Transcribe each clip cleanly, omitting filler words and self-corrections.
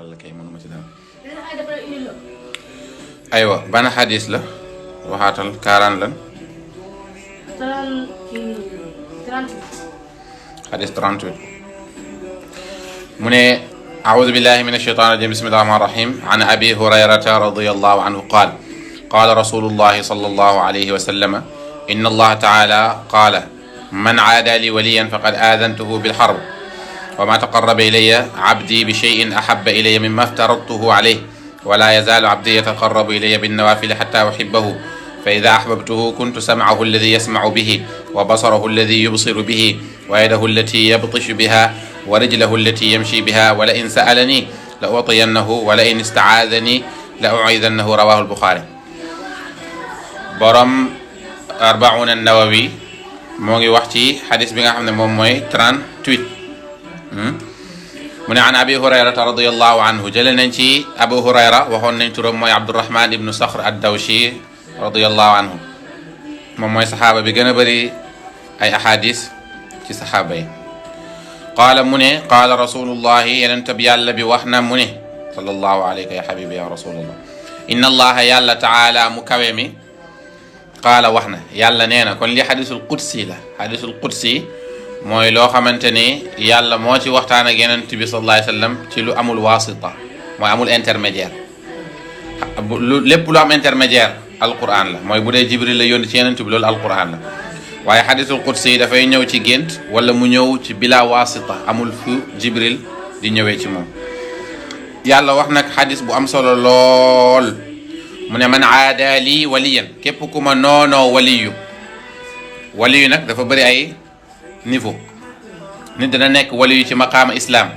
wala kay mënuma ci dara. aywa ban xadis la waxaatal 40 lan. 38. xadis 38. mu ne أعوذ بالله من الشيطان الرجيم بسم الله الرحمن الرحيم عن أبي هريرة رضي الله عنه قال قال رسول الله صلى الله عليه وسلم إن الله تعالى قال من عادى لي وليا فقد آذنته بالحرب وما تقرب إلي عبدي بشيء أحب إلي مما افترضته عليه ولا يزال عبدي يتقرب إلي بالنوافل حتى أحبه فإذا أحببته كنت سمعه الذي يسمع به وبصره الذي يبصر به ويده التي يبطش بها ورجله التي يمشي بها ولئن سألني لأعطينه ولئن استعاذني لأعيذنه رواه البخاري. borom Arbaun an-Nawawi moo ngi wax ci xadis bi nga xam ne moom mooy 38 mu ne an Abi Hurayrata radiyallahu anhu jële nañ ci Abu Hurayra waxoon nañ turam mooy Abdurrahman ibnu Sakhr ad-Dawshi radiyallahu anhu moom mooy saxaaba bi gën a bëri ay ahadis ci saxaaba yi. qaala mu ne qaala rasulullahi yenent bi yàlla bi wax na mu ne sallallahu alayka ya habibi ya rasulullah inna allaha yàlla taala mu kawe mi qaala wax na yàlla nee na kon li xadisul qudsi la xadisul qudsi mooy loo xamante ni yàlla moo ci waxtaan ak yenent bi sallallahu alayhi wa sallam ci lu amul wasita mooy amul intermédiaire lépp lu am intermédiaire alquran la mooy bu dee jibril la yónni ci yenent bi loolu alquran la waaye xadisul qudsi dafay ñëw ci gént wala mu ñëw ci bila wasita amul fu jibril di ñëwee ci moom yàlla wax nag xadis bu am solo lool mu ne man aada lii waliyan képp ku ma noonoo waliyu nag dafa bëri ay niveau nit dana nekk waliyu ci maqaama islam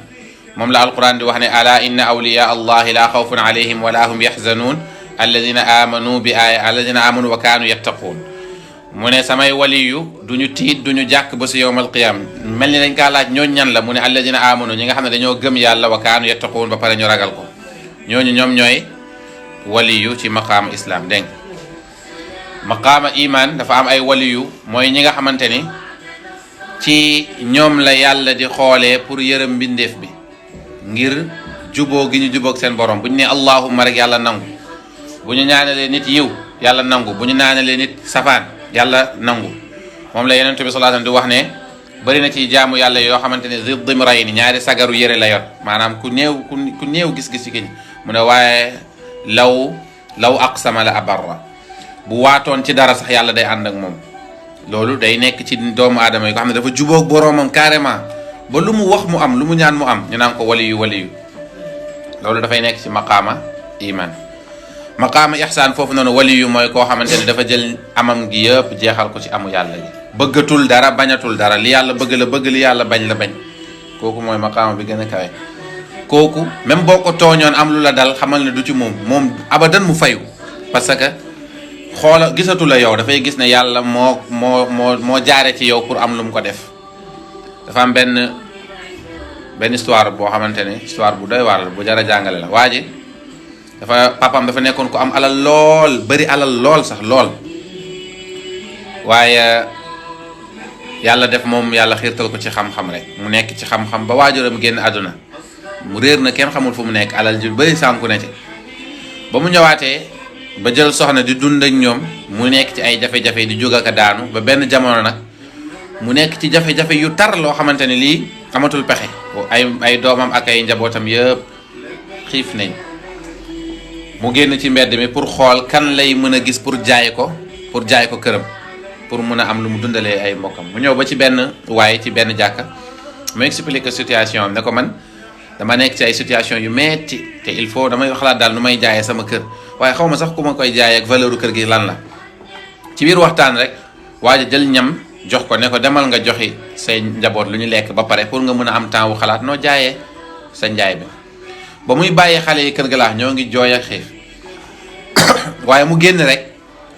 moom la alquran di wax ne ala inna awliya allahi la xawfun alayhim wala hum yaxzanuun alladina amanu wa kaanu yattaquun mu ne samay waliyu duñu tiit duñu jàkk ba si yowmal qiyam mel ni dañ kaa laaj ñooñu ñan la mu ne alladina amanu ñi nga xam ne dañoo gëm yàlla wa kaanu yattaquun ba pare ñu ragal ko ñooñu ñoom ñooy waliyu ci maqaama islam dégg maqaama iman dafa am ay waliyu mooy ñi nga xamante ni ci ñoom la yàlla di xoolee pour yërëm mbindeef bi ngir juboo gi ñu jubóog seen borom bu ñu ne allahumma rek yàlla nangu bu ñu ñaanalee nit yiw yàlla nangu bu ñu ñaanalee nit safaan yàlla nangu moom la yonent bi sallallahu alayhi wasallam di wax ne bëri na ci jaamu yàlla yoo xamante ne zid dimrayni ñaari sagaru yëre la yor maanaam ku néew gis-gis ci kiñ mu ne waaye law aqsama la abarra bu waatoon ci dara sax yàlla day ànd ak moom loolu day nekk ci doomu aadama yi ko xam ne dafa jubóog boroomam carrément ba lu mu wax mu am lu mu ñaan mu am ñu naan ko waliyu loolu dafay nekk ci maqaama iman maqaama ihsaan foofu noonu waliyu mooy koo xamante ne dafa jël amam gi yëpp jeexal ko ci amu yàlla gi bëggatul dara bañatul dara li yàlla bëgg la bëgg li yàlla bañ la bañ kooku mooy maqaama bi gën a kawe kooku même boo ko tooñoon am lu la dal xamal ne du ci moom abadan mu fayu parce que xoola gisatu la yow dafay gis ne yàlla moo jaare ci yow pour am lu mu ko def dafa am benn histoire boo xamante ne histoire bu doy waar la bu jar a jàngale la waa ji papam dafa nekkoon ko am alal lool bari alal lool sax lool waaye yàlla def moom yàlla xiirtal ko ci xam-xam rek mu nekk ci xam-xam ba waajuram génn àdduna mu réer na kenn xamul fu mu nekk alal ji bari sànku ne ci ba mu ñëwaatee ba jël soxna di dund ak ñoom mu nekk ci ay jafe-jafe di jóg ak daanu ba benn jamono nag mu nekk ci jafe-jafe yu tar loo xamante ne lii amatul pexe ay doomam ak ay njabootam yëpp xiif nañ mu génn ci mbedd mi pour xool kan lay mën a gis pour jaay ko këram pour mun a am lu mu dundalee ay mbokkam mu ñëw ba ci benn waaye ci benn jàkka mu expliquer situation am ne ko man dama nekk ci ay situation yu metti te il faut damay xalaat daal nu may jaayee sama kër waaye xaw ma sax ku ma koy jaayee ak valeur kër gi lan la ci biir waxtaan rek waaye jël ñam jox ko ne ko demal nga joxi say njaboot lu ñu lekk ba pare pour nga mën a am temps wu xalaat noo jaayee sa njaay bi ba muy bàyyi xale yi kër ga laax ñoo ngi jooy ak xiif waaye mu génn rek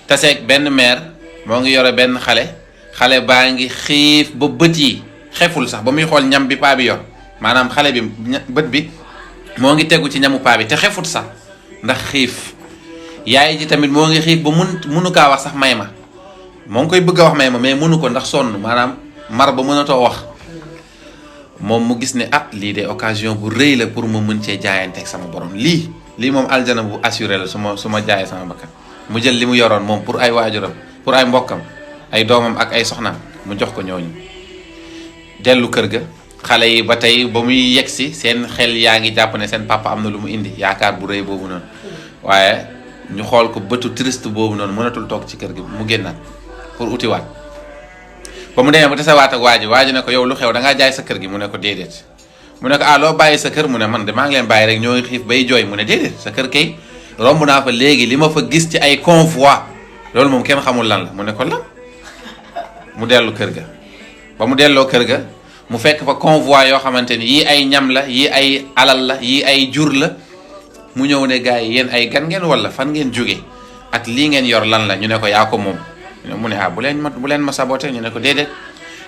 taseeg benn mère moo ngi yore benn xale baa ngi xiif ba bët yi xeful sax ba muy xool ñam bi paa bi yor maanaam xale bi bët bi moo ngi tegu ci ñamu paa bi te xefut sax ndax xiif yaay ji tamit moo ngi xiif ba munu kaa wax sax may ma moo ngi koy bëgg a wax may ma mais munu ko ndax sonn maanaam mar ba mënatoo wax moom mu gis ne ah lii de occasion bu rëy la pour ma mën cee jaayanteeg sama borom lii moom aljana bu assuré la su ma jaayee sama bakkan mu jël li mu yoroon moom pour ay waajuram pour ay mbokkam ay doomam ak ay soxnaam mu jox ko ñooñu dellu kër ga xale yi ba tey ba muy yegsi seen xel yaa ngi jàpp ne seen papa am na lu mu indi yaakaar bu rëy boobu noonu waaye ñu xool ko bëtu triste boobu noonu mënatul toog ci kër gi mu génnaat pour utiwaat ba mu demee ba tasewaat ak waa ji ne ko yow lu xew da ngaa jaay sa kër gi mu ne ko déedéet mu ne ko loo bàyyi sa kër mu ne man de maa ngi leen bàyyi rek ñoo ngi xiif bay jooy mu ne déedéet sa kër kay romb naa fa léegi li ma fa gis ci ay convoi loolu moom kenn xamul lan la mu ne ko lan mu dellu kër ga ba mu delloo kër ga mu fekk fa convoi yoo xamante ni yii ay ñam la yii ay alal la yii ay jur la mu ñëw ne gars yi yéen ay gan ngeen wala fan ngeen jóge ak lii ngeen yor lan la ñu ne ko yaa ko moom mu ne bu leen ma saboté ñu ne ko déedéet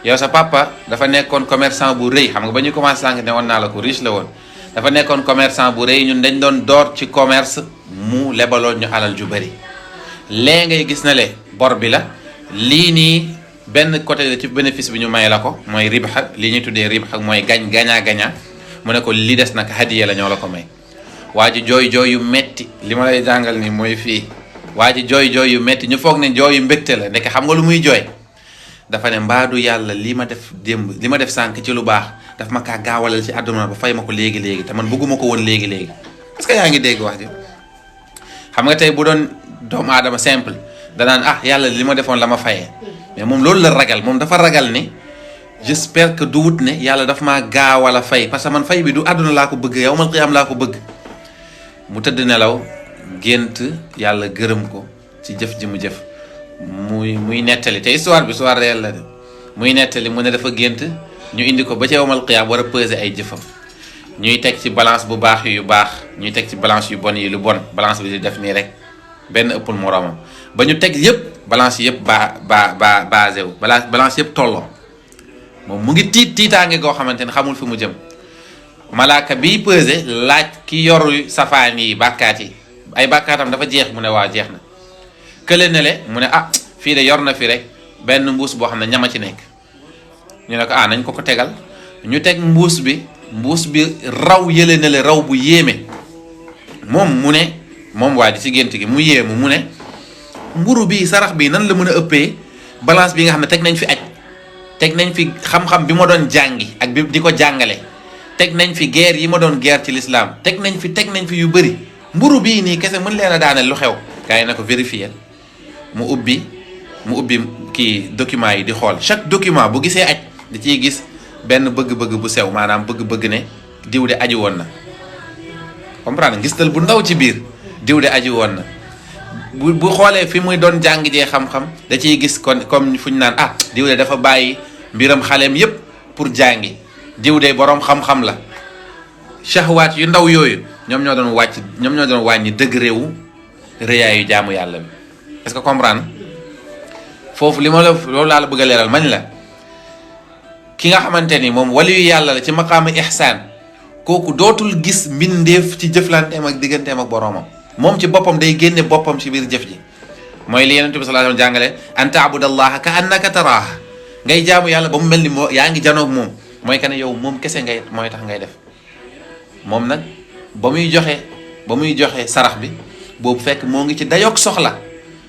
yow sa papa dafa nekkoon commerçant bu rëy xam nga ba ñu commencé sànq ne woon naa la ko riche la woon dafa nekkoon commerçant bu rëy ñun dañ doon door ci commerce mu lebaloon ñu alal ju bëri lee ngay gis na le bor bi la lii nii benn côté la ci bénéfice bi ñu may la ko mooy ribha li ñuy tuddee ribha mooy gagnant mu ne ko li des nag hadiya la ñoo la ko may waa ji jooy yu metti li ma lay jàngal ni mooy fii waa ji jooy yu metti ñu foog ne jooy yu mbégte la ndeke xam nga lu muy jooy dafa ne mbaadu yàlla li ma def démb li ma def sànq ci lu baax daf ma kaa gaawalal ci àdduna ba fay ma ko léegi te man bëgguma ko woon léegi est-ce que yaa ngi dégg wax ji xam nga tey bu doon doomu aadama simple danaan yàlla li ma defoon la ma fayee mais moom loolu la ragal moom dafa ragal ne j'espère que du wut ne yàlla daf maa gaawal a fay parce que man fay bi du àdduna laa ko bëgg yawmal qiyaam laa ko bëgg mu tëdd nelaw gént yàlla gërëm ko ci jëf ji mu jëf muy nettali te histoire réelle la de muy nettali mu ne dafa gént ñu indi ko ba ca yawmal qiyaam war a peser ay jëfam ñuy teg ci balance bu baax yu baax ñuy teg ci balance yu bon yi lu bon balance bi di def nii rek benn ëppul moroomam ba ñu teg yëpp balance yëpp basé wu balance yëpp tolloo moom mu ngi tiitaange goo xamante ne xamul fi mu jëm malaaka biy pesé laaj ki yoru safaan yi bàkkaat yi ay bàkkaatam dafa jeex mu ne waa jeex na kële ne le mu ne fii de yor na fi rek benn mbuus boo xam ne ñama ci nekk ñu ne ko nañ ko tegal ñu teg mbuus bi raw yële ne le raw bu yéeme moom waa ji ci gént gi mu yéemu mu ne mburu bi sarax bi nan la mën a ëppee balance bi nga xam ne teg nañ fi teg nañ fi xam-xam bi ma doon jàngi ak bi di ko jàngale teg nañ fi guerre yi ma doon guerre ci l'islam teg nañ fi yu bëri mburu bii nii kese mën leen a daaneel lu xew gars yi na ko vérifier mu ubbi kii document yi di xool chaque document bu gisee da ciy gis benn bëgg-bëgg bu sew maanaam bëgg-bëgg ne diw de aji woon na comprendre ngistal bu ndaw ci biir diw de aji woon na bu xoolee fi muy doon jàng jee xam-xam da ciy gis comme fu ñu naan diw de dafa bàyyi mbiram xaleem yépp pour jàngi diw de boroom xam-xam la shahwaat yu ndaw yooyu ñoom ñoo doon wàññi degré wu rëyaayu jaamu yàlla bi est-ce que comprendre foofu loolu laa la bëgg a leeral mañ la ki nga xamante ni moom waliyu yàlla la ci maqaama ihsaan kooku dootul gis mbindeef ci jëflanteem ak digganteem ak boroomam moom ci boppam day génne boppam ci biir jëf ji mooy li Yonent bi sallallahu alayhi wa sallam jàngale an ta'budallaha ka annaka taraaha ngay jaamu yàlla ba mu mel ni yaa ngi janoog moom mooy que ne yow moom kese mooy tax ngay def moom nag ba muy joxe sarax bi boobu fekk moo ngi ci dayoog soxla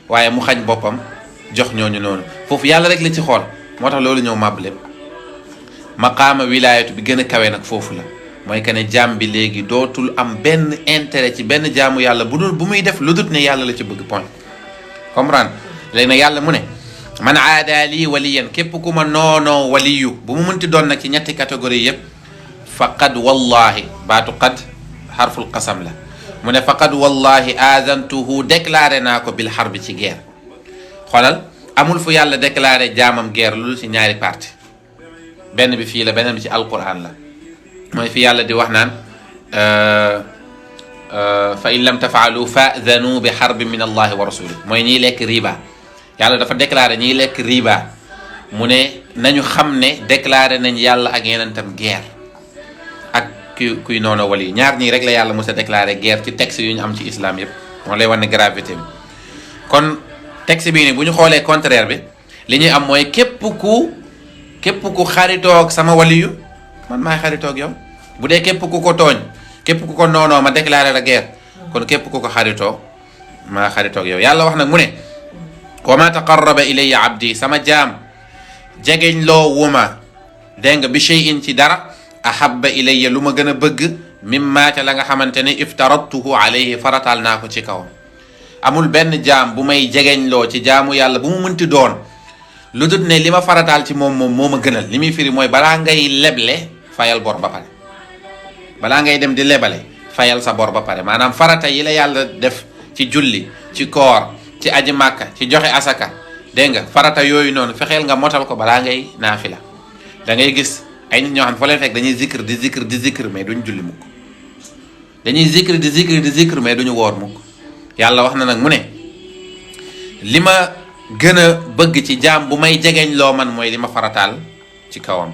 waaye mu xañ boppam jox ñooñu noonu foofu yàlla rek la ci xool moo tax loolu ñëw màbb lépp maqaama wilaayatu bi gën a kawe nag foofu la mooy que ne jaam bi léegi dootul am benn intérêt ci benn jaamu yàlla bu muy def lu dut ne yàlla la ci bëgg point comprendre léegi nag yàlla mu ne man aada lii waliyan képp ku ma noonoo waliyu bu mu mënti doon nag ci ñetti catégorie yëpp faqad wallahi baatu qad xarful qasam la mu ne faqad wallahi azantuhu déclaré naa ko bil xarbi ci guerre xoolal amul fu yàlla déclaré jaamam guerre loolu ci ñaari parti benn bi fii la beneen bi ci alquran la mooy fi yàlla di wax naan fa in lam tafaalu fa'dhanu bi xarbin min allahi wa rasulih mooy ñiy lekk riba yàlla dafa déclaré ñiy lekk riba mu ne nañu xam ne déclaré nañ yàlla ak yenentam guerre ak kuy noonu wali ñaar ñii rek la yàlla mos a déclaré guerre ci texte yu ñu am ci islam yépp moo lay wan ne gravité bi kon texte bii ni bu ñu xoolee contraire bi li ñuy am mooy képp ku xaritoog sama waliyu man maay xaritoog yow. bu dee képp ku ko tooñ képp ku ko noonoo ma déclaré la guerre kon képp ku ko xaritoo maa xaritoog yow. yàlla wax nag mu ne wa ma taqarraba ilayya abdi sama jaam jegeñ loo wuma dégg nga bi shay'in ci dara ahabba ilayya lu ma gën a bëgg mimma ca la nga xamante ne iftaradtuhu alayhi farataal naa ko ci kawam. amul benn jaam bu may jegeñ loo ci jaamu yàlla bu mu mënti doon lu dul ne li ma farataal ci moom moo ma gënal. li muy firi mooy balaa ngay leble fayal bor ba pare, balaa ngay dem di lebale fayal sa bor ba pare. maanaam farata yi la yàlla def ci julli ci koor ci aji màkka ci joxe asaka dégg nga farata yooyu noonu fexeel nga motal ko balaa ngay naafila. da ngay gis ay nit ñoo xam foo leen fekk dañuy zikr di zikr mais duñ julli mukk, dañuy zikr di zikr mais duñu woor mukk. yàlla wax na nag mu ne li ma gën a bëgg ci jaam bu may jegeñ loo man mooy li ma farataal ci kawam.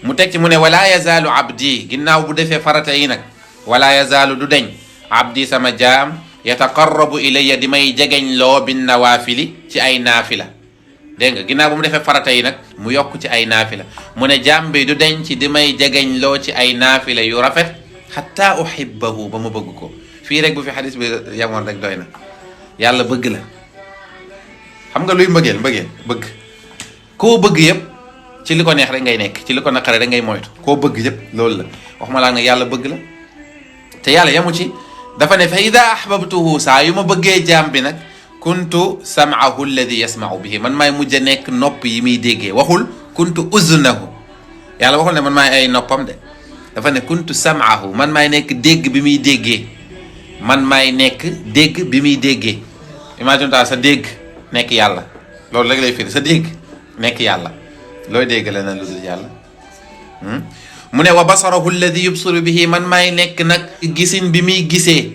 mu teg ci mu ne wala yazaalu abdi ginnaaw bu defee farata yi nag wala yazaalu du deñ abdi sama jaam yataqarrabu ilayya di may jegeñ loo bin nawaafili ci ay naafila. dégg nga ginnaaw bu mu defee farata yi nag mu yokk ci ay naafila. mu ne jaam bi du deñ ci di may jegeñ loo ci ay naafila yu rafet xatta uhibbahu ba mu bëgg ko. fii rek bu fi xadis bi yamoon rek doy na. yàlla bëgg la. xam nga luy mbëggeel bëgg koo bëgg yëpp ci li ko neex rek ngay nekk, ci li ko naqare rek ngay moytu. koo bëgg yëpp loolu la waxuma laa nag yàlla bëgg la. te yàlla yamu ci dafa ne fa ida ahbabtuhu saa yu ma bëggee jaam bi nag kuntu sam'ahu alladi yasma'u bihi man maay mujj a nekk nopp yi muy déggee. waxul kuntu uznahu, yàlla waxul ne man maay ay noppam de, dafa ne kuntu sam'ahu man maay nekk dégg bi muy déggee, man maay nekk dégg bi muy déggee. imagine ta sa dégg nekk yàlla, loolu rek lay firi sa dégg nekk yàlla. looy dégg la na lu dul yàlla. mu ne wa basarahu alladi yubsiru bihi man maay nekk nag gisin bi muy gisee.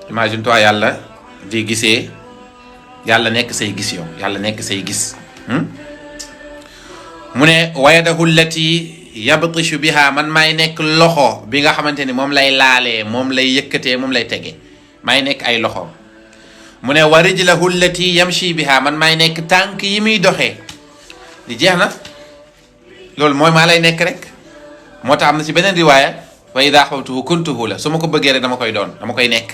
imagine toi yàlla di gisee, yàlla nekk say gis yow, yàlla nekk say gis. mu ne wa yadahu allati yabtishu biha man maay nekk loxo bi nga xamante ni moom lay laalee, moom lay yëkkatee, moom lay tegee. maay nekk ay loxo. mu ne wa rijlahu allati yamshi biha man maay nekk tànk yi muy doxee. di jeex na loolu mooy maa lay nekk rek. moo tax am na ci beneen riwaaya wa ida ahbabtuhu kuntuhu la su ma ko bëggee rek dama koy doon, dama koy nekk.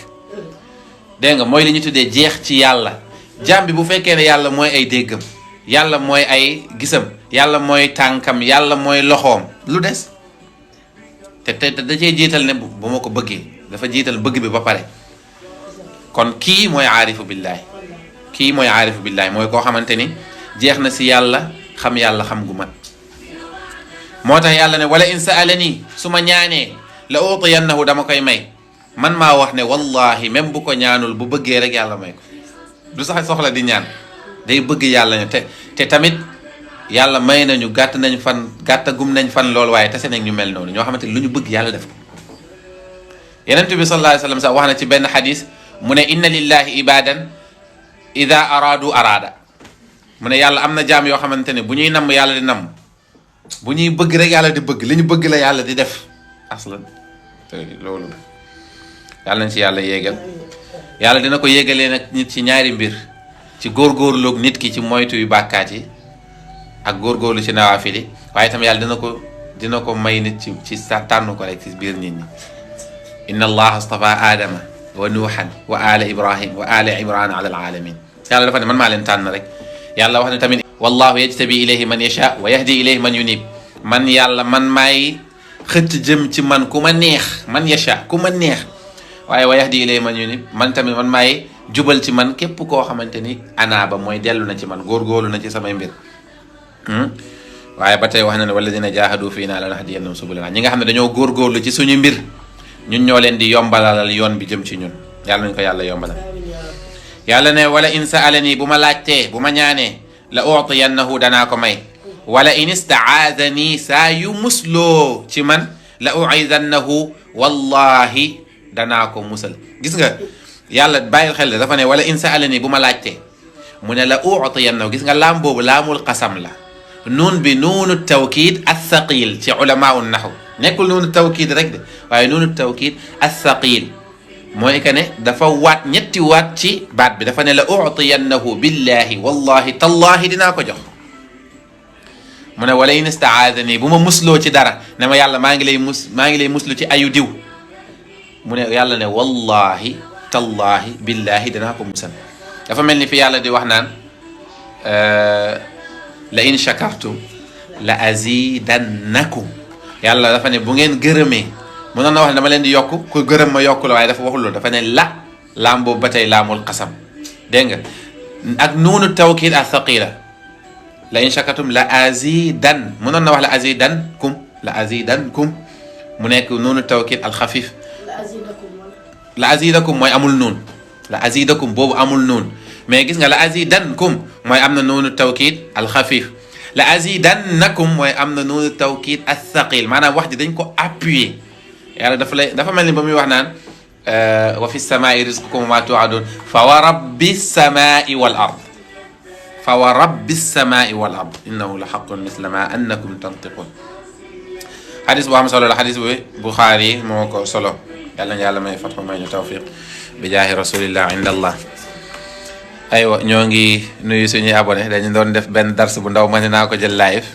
dégg nga mooy li ñu tuddee jeex ci yàlla. jaam bi bu fekkee ne yàlla mooy ay déggam, yàlla mooy ay gisam, yàlla mooy tànkam, yàlla mooy loxoom, lu des. te da cee jiital ne bu ma ko bëggee dafa jiital bëgg bi ba pare. kon kii mooy aarifu billahi, kii mooy aarifu billahi mooy koo xamante ni jeex na si yàlla, xam yàlla xam gu mat. moo tax yàlla ne wala in saalani su ma ñaanee la utiyannahu dama koy may. man maa wax ne wallahi même bu ko ñaanul bu bëggee rek yàlla may ko. du sax soxla di ñaan, day bëgg yàlla ñu te tamit yàlla may nañu gàtt gum nañ fan loolu waaye tase nañ ñu mel noonu ñoo xamante ni lu ñu bëgg yàlla def ko. Yonent bi sallallahu alayhi wa sallam sax wax na ci benn xadis mu ne inna lillahi ibadan ida araadu araada. mu ne yàlla am na jaam yoo xamante ne bu ñuy namm yàlla di namm, bu ñuy bëgg rek yàlla di bëgg, li ñu bëgg la yàlla di def aslan. te loolu yàlla nañ ci yàlla yéegal. yàlla dina ko yéegalee nag nit ci ñaari mbir, ci góorgóorlu nit ki ci moytu yu bàkkaat yi ak góorgóorlu ci nawaafili, waaye itam yàlla dina ko may nit ci tànn ko rek ci biir nit ñi. inna allaha astafa aadama wa nuuhan wa ala ibrahim wa ala imran ala alaalamin. yàlla dafa ne man maa leen tànn rek. yàlla wax ne tamit wallahu yajtabi ilayhi man yasha wa yahdi ilayhi man yunib. man yàlla man maay xëtt jëm ci man ku ma neex, man yasha ku ma neex, waaye wa yahdi ilayhi man yunib man tamit man maay jubal ci man képp koo xamante ni anaaba mooy dellu na ci man, góorgóorlu na ci samay mbir. waaye ba tey wax na ne walladina jahadu fiina lanahdiyannahum subulana. ñi nga xam ne dañoo góorgóorlu ci suñu mbir ñun ñoo leen di yombalalal yoon bi jëm ci ñun. yàlla nañ ko yàlla yombalal. yàlla ne wala in saalani bu ma laajtee bu ma ñaanee la utiyannahu danaa ko may. wala in istaadani saa yu musloo ci man la uidannahu wallahi danaa ko musal. gis nga yàlla bàyyil xel dafa ne wala in saalani bu ma laajtee mu ne la utiyannahu. gis nga laam boobu laamul qasam la. nuun bi nuunu tawkiid athaqil ci ulamaau naxw nekkul nuunu tawkiid rek de waaye nuunu tawkiid athaqil mooy que ne dafa waat ñetti waat ci baat bi. dafa ne la utiyannahu billahi wallahi tallahi dinaa ko jox. mu ne wala in istaadani bu ma musloo ci dara ne ma yàlla maa ngi lay muslu ci ayu diw mu ne yàlla ne wallahi tallahi billahi danaa ko musal. dafa mel ni fi yàlla di wax naan la in shakartum la azidannakum yàlla dafa ne bu ngeen gërëmee mënoon na wax ne dama leen di yokk ku gërëm ma yokku la waaye dafa waxul loolu dafa ne laam boobu ba tey laamul qasam dégg nga ak nuunu tawkiid al thaqila la in shakartum la azidan mënoon na wax la azidankum mu nekk nuunu tawkiid al xafif la azidakum mooy amul nuun la azidakum boobu amul nuun mais gis nga la azidankum mooy am na nuunu tawkiid al xafif la azidannakum mooy am na nuunu tawkiid al thaqil maanaam wax ji dañ ko appuyer yàlla dafa mel ni ba muy wax naan wa fi samaai rizqukum wa ma tuadun fa wa rabbi samaai wal ard fa wa rabbi samaai wal ard innahu la xaqun misla ma annakum tantiqun xadis bu am solo la xadis bi Buxaari moo ko solo yàlla na yàlla may fatxu may ñu tawfiq bi jaahi rasulillah inda allah aywa ñoo ngi nuyu suñuy abonné dañu doon def benn dars bu ndaw ma ne naa ko jël live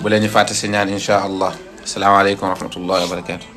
bu leen ñu fàtte si ñaan insha allah asalaamaaleykum wa rahmatullahi wa barakatu